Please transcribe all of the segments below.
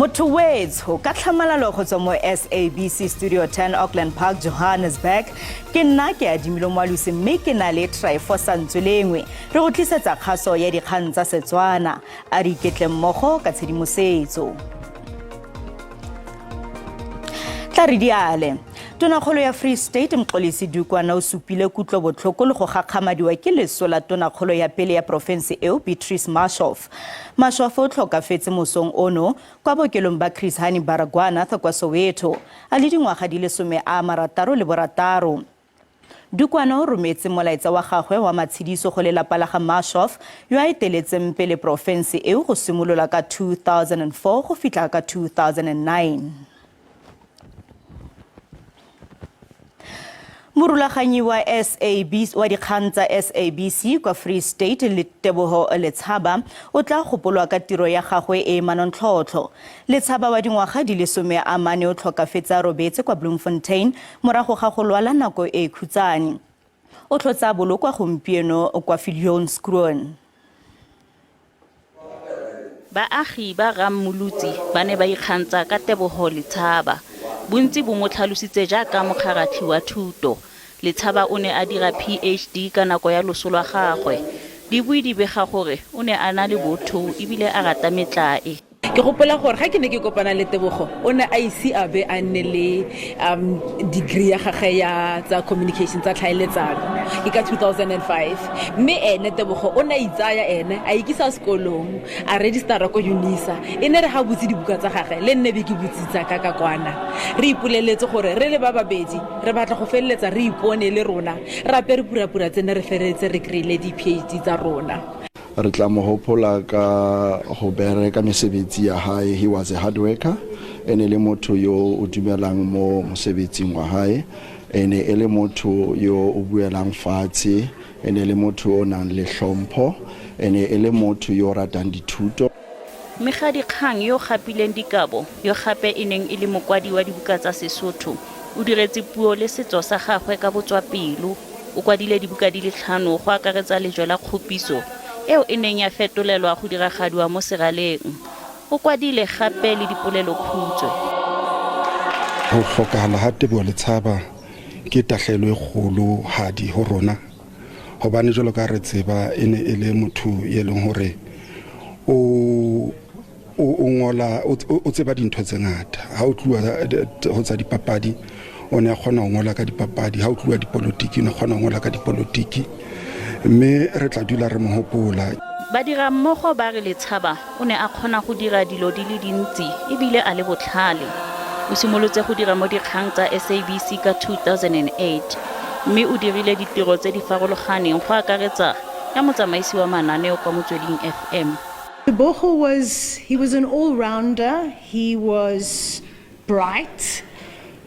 Motho wetsho ka tlhamalalo go tswa mo SABC Studio 10, Auckland Park, Johannesburg. Ke nna ke adimilo Moalosi mme ke na le Tryphosa Ntswelengwe. Re go tlisetsa kgaso ya dikgang tsa Setswana. A re iketle mmogo ka tshedimosetso. Tla re diale. Tonakgolo ya Free State Mxolisi Dukwana o supile kutlobotlhoko le go gakgamadiwa ke leso la tonakgolo ya pele ya porofense eo, Beatrice Marshoff. Marshoff o tlhokafetse mosong ono kwa bookelong ba Chris Hani Baragwanath kwa Soweto, a le dingwaga di le 66. Dukwana o rometse molaetsa wa gagwe wa matshediso go lelapa la ga Marshoff, yo a eteletseng pele porofense eo go simolola ka 2004 go fitlha ka 2009. Morulaganyi wa SAB wa dikgang tsa SABC kwa Free State, Teboho Letshaba, o tla gopolwa ka tiro ya gagwe e e manontlhotlho. Letshaba wa dingwaga di le 14 o tlhokafetse a robetse kwa Bloemfontein morago ga go lwala nako e khutsane. O tlhotse a bolokwa gompieno kwa Viljoenskroon. Baagi ba Rammolotsi ba ne ba ikgantsha ka Teboho Letshaba. Bontsi bo mo tlhalositse jaaka mokgaratlhi wa thuto. Letshaba o ne a dira PhD ka nako ya loso lwa gagwe. Dibui di bega gore o ne a na le botho ebile a rata metlae. Ke gopola gore ga ke ne ke kopana le Tebogo, o ne a ise a be a nne le degree ya gagwe ya tsa communication, tsa tlhaeletsano, ke ka 2005. Mme ene Tebogo o ne a itsaya ene a ikisa sekolong, a registera ko Unisa. E ne re ga butse dibuka tsa gagwe, le nne be ke butsitsa ka ka kwana. Re ipoleletse gore re le ba babedi re batla go feleletsa re ipone le rona re apere purapura tsene, re feleletse re kry-ile di-PhD tsa rona. Re tla mo hopola ka go bereka mesebetsi ya hae. He was a hard worker. E ne le motho yo o dumelang mo mosebetsing wa hae, e ne e le motho yo o buelang fatshe, e ne le motho o nang le hlompho, e ne e le motho yo o ratang dithuto. Mmegadikgang yo o gapileng dikabo, yo gape e neng e le mokwadi wa dibuka tsa Sesotho, o diretse puo le setso sa gagwe ka botswapelo. O kwadile dibuka di le tlhano go akaretsa Lejwe la Kgopiso, eo e neng ya fetolelwa go diragadiwa mo seraleng. O kwadile gape le dipolelokhutshwe. Ho hlokahala ha Teboho Letshaba ke tahlehelo e kgolohadi ho rona, hobane jwalo ka re tseba e ne e le motho e leng hore o o ngola, o tseba dintho tse ngata. Ha o tluwa ho tsa dipapadi, o ne a kgona ho ngola ka dipapadi. Ha o tluwa dipolotiki, o ne kgona ho ngola ka dipolotiki, mme re tla dula re mo hopola. Badirammogo ba re Letshaba o ne a kgona go dira dilo di le dintsi ebile a le botlhale. O simolotse go dira mo dikgang tsa SABC ka 2008 mme o dirile ditiro tse di farologaneng go akaretsa ya motsamaisi wa mananeo kwa Motsweding FM. Tebogo was, he was an all-rounder. He was bright.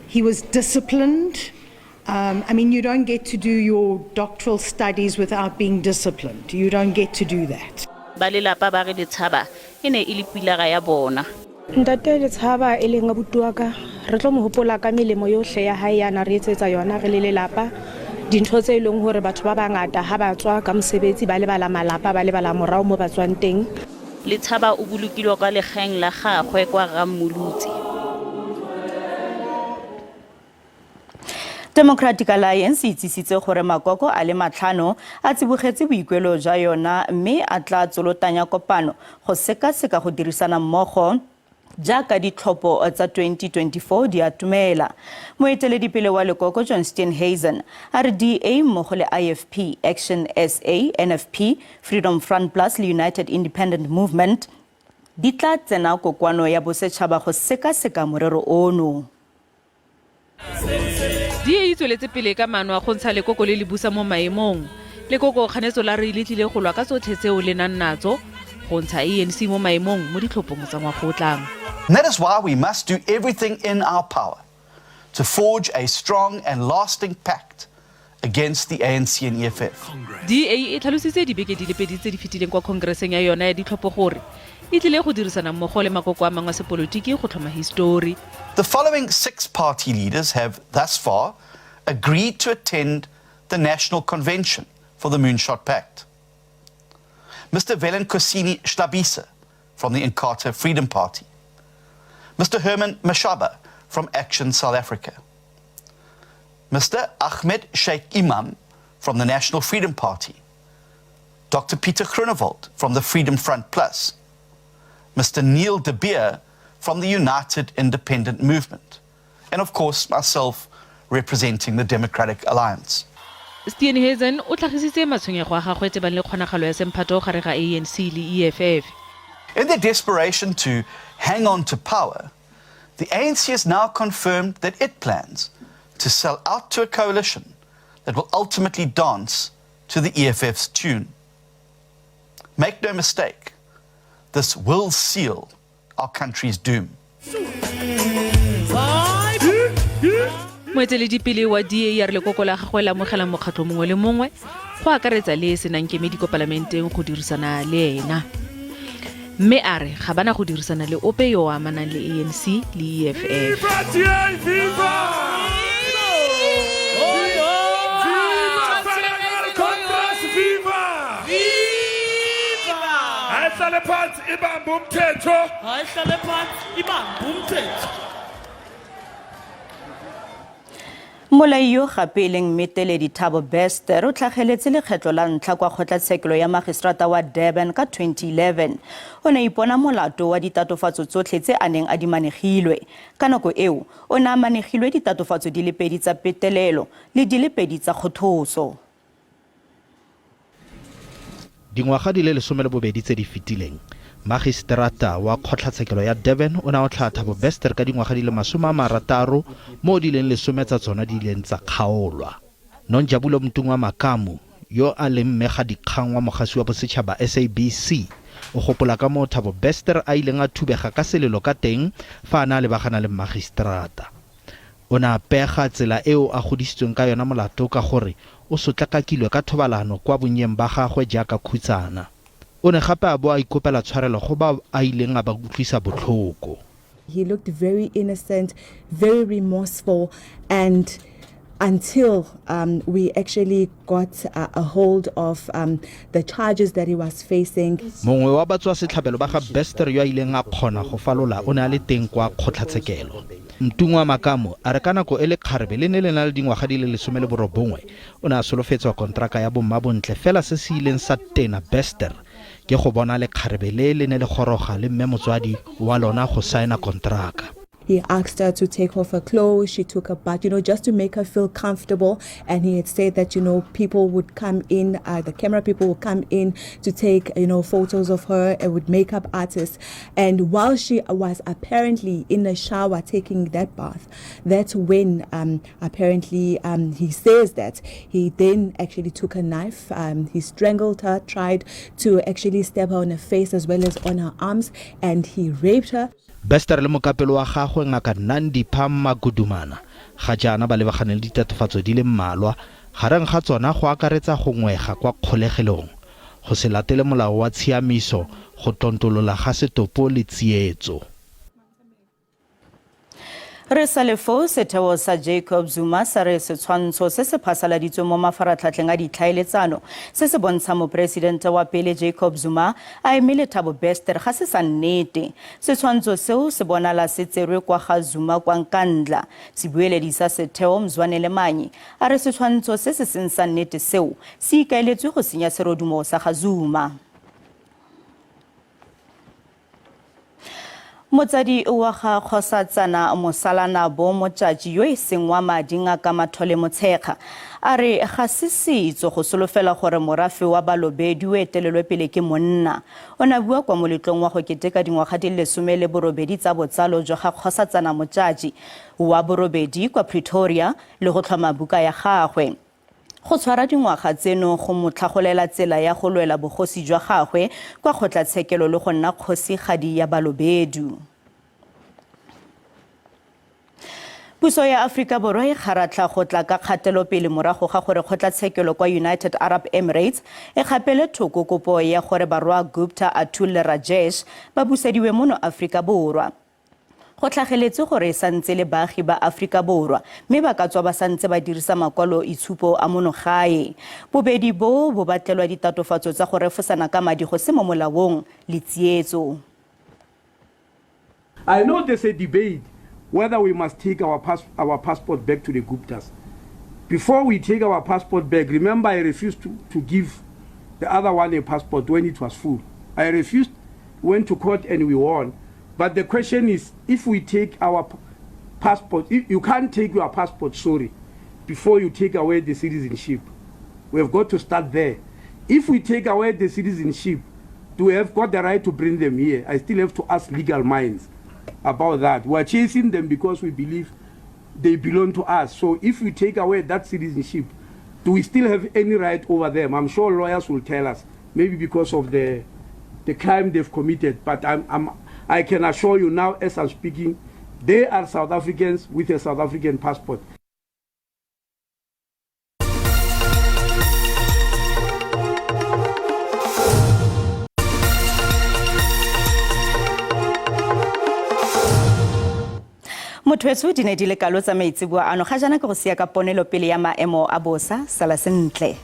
He was disciplined. I mean, you don't get to do your doctoral studies without being disciplined. You don't get to do that. Ba lelapa ba re Letshaba e ne e le pilara ya bona. Ntate Letshaba e leng abuti wa ka, re tlo mo hopola ka melemo yohle ya hae ya na re etsetsa yona re le lelapa. Dintho tse e leng hore batho ba bangata ha ba tswa ka mosebetsi ba lebala malapa, ba lebala morao mo ba tswang teng. Letshaba o bolokilwe kwa legaeng la gagwe kwa Rammolotsi. Democratic Alliance e itsisitse gore makoko a le matlhano a tsibogetse boikuelo jwa yona mme a tla tsolotanya kopano go sekaseka go dirisana mmogo jaaka ditlhopho tsa 2024 di atumela. Moeteledipele wa lekoko John Steenhuisen a re DA mmogo le IFP, Action SA, NFP, Freedom Front Plus le United Independent Movement di tla tsena kokoano ya bosetšhaba go sekaseka morero ono. DA e tsweletse pele ka maano a go ntsha lekoko le le busa mo maemong. Lekoko kganetso la re le tlile go lwa ka tsotlhe tseo le nang natso go ntsha ANC mo maemong mo ditlhophong tsa ngwaga o tlang. And that is why we must do everything in our power to forge a strong and lasting pact against the ANC and EFF. DA e tlhalositse dibeke di le pedi tse di fetileng kwa khonkereseng ya yona ya ditlhopho gore e tlile go dirisana mmogo le makoko a mangwe a sepolotiki go tlhoma histori. The following six party leaders have thus far agreed to attend the National Convention for the Moonshot Pact. Mr. Velenkosini Hlabisa from the Inkatha Freedom Party. Mr. Herman Mashaba from Action South Africa, Mr. Ahmed Shaik Emam from the National Freedom Party, Dr. Pieter Groenewald from the Freedom Front Plus, Mr. Neil de Beer from the United Independent Movement, and of course myself representing the Democratic Alliance. Steenhuisen o tlhagisitse matshwenyego a gagwe tebang le kgonagalo ya semphato gare ga ANC le EFF. In their desperation to hang on to power, the ANC has now confirmed that it plans to sell out to a coalition that will ultimately dance to the EFF's tune. Make no mistake, this will seal our country's doom. Moeteledipele wa DA ya re lekoko la gagwe la amogela mokgatlho mongwe le mongwe go akaretsa le e senang kemedi ko palamenteng go dirisana le ena, mme a re ga bana go dirisana le ope yo o amanang le ANC le EFF. Mmolai yo gape e leng mmeteledi Thabo Bester o tlhageletse lekgetlo la ntlha kwa kgotlatshekelo ya magistrata wa Durban ka 2011. O ne a ipona molato wa ditatofatso tsotlhe tse a neng a di manegilwe. Ka nako eo, o ne a manegilwe ditatofatso di le pedi tsa petelelo le di le pedi tsa kgothoso. Dingwaga di le 12 tse di fetileng, magiseterata wa kgotlatshekelo ya Durban o ne a otlhaya Thabo Bester ka dingwaga di le 60 moo di leng lesome tsa tsona di ileng tsa kgaolwa. Nonjabulo Mntungwa Makamu, yo a leng mmegadikgang wa mogasi wa bosetšhaba SABC, o gopola ka moo Thabo Bester a ileng a thubega ka selelo ka teng fa a ne a lebagana le mmagiseterata. O ne a pega tsela eo a godisitsweng ka yona molato ka gore o sotlakakilwe ka thobalano kwa bonnyeng ba gagwe jaaka khutsana. O ne gape a bo a ikopela tshwarelo go bao a ileng a ba utlwisa botlhoko. He looked very innocent, very remorseful, and until um, we actually got a, a hold of um, the charges that he was facing. Mongwe wa batswasetlhabelo ba ga Bester yo a ileng a kgona go falola o ne a le teng kwa kgotlatshekelo. Mtungwa Makamo a re ka nako e lekgarebe le ne le na le dingwaga di le 19 o ne a solofetswa konteraka ya bommabontle fela se se ileng sa tena Bester ke go bona lekgarebe le le ne le goroga le mme motswadi wa lona go saena konteraka. He asked her to take off her clothes. She took a bath, you know, just to make her feel comfortable. And he had said that, you know, people would come in, the camera people would come in to take, you know, photos of her and with makeup artists. And while she was apparently in the shower taking that bath, that's when apparently he says that he then actually took a knife. He strangled her, tried to actually stab her on her face as well as on her arms, and he raped her. Bester le mokapelo wa gagwe Ngaka Nandipha Magudumana ga jaana ba lebagane le ditatofatso di le mmalwa, gareng ga tsona go akaretsa go ngwega kwa kgolegelong, go se latele molao wa tshiamiso, go tlontolola ga setopo le tsietso. Re sa le foo, setheo sa Jacob Zuma sa re setshwantsho se se phasaladitsweng mo mafaratlhatlheng a ditlhaeletsano se se bontshang moporesidente wa pele Jacob Zuma a eme le Thabo Bester ga se sa nnete. Setshwantsho seo se bonala se tserwe kwa ga Zuma kwa Nkandla. Sebueledi sa setheo Mzwanele Manyi a re setshwantsho se se seng sa nnete seo se ikaeletswe go senya serodumo sa ga Zuma. Motsadi wa ga Kgosatsana Mosalanabo Motšatši yo e seng wa madi Ngaka Mathole Motshekga a re ga se setso go solofela gore morafe wa Balobedu o etelelwe pele ke monna. O ne a bua kwa moletlong wa go keteka dingwaga di le 18 tsa botsalo jwa ga Kgosatsana Motšatši wa borobedi kwa Pretoria le go tlhoma buka ya gagwe. Go tshwara dingwaga tseno go mo tlhagolela tsela ya go lwela bogosi jwa gagwe kwa kgotlatshekelo le go nna kgosigadi ya Balobedu. Puso ya Aforika Borwa e kgaratlha go tla ka kgatelopele morago ga gore kgotlatshekelo kwa United Arab Emirates e kgapele thoko kopo ya gore barwa Gupta Atul le Rajesh ba busediwe mono Aforika Borwa. Go tlhageletse gore e santse le baagi ba Aforika Borwa mme ba ka tswa ba santse ba dirisa makwalo itshupo a mono gae. Bobedi bo bo batlelwa ditatofatso tsa go refosana ka madi go se mo molaong le tsietso. I know there's a debate whether we must take our, pass, our passport back to the Guptas. Before we take our passport back, remember I refused to, to give the other one a passport when it was full. I refused, went to court and we won. But the question is, if we take our passport, you can't take your passport, sorry, before you take away the citizenship. We have got to start there. If we take away the citizenship, do we have got the right to bring them here? I still have to ask legal minds about that. We are chasing them because we believe they belong to us. So if we take away that citizenship, do we still have any right over them? I'm sure lawyers will tell us, maybe because of the, the crime they've committed. But I'm, I'm, I can assure you now, as I'm speaking, they are South Africans with a South African passport. Motho wetsho, di ne di le kalo tsa maitseboa ano. Ga jaana ke go sia ka ponelopele ya maemo a bosa. Sala sentle.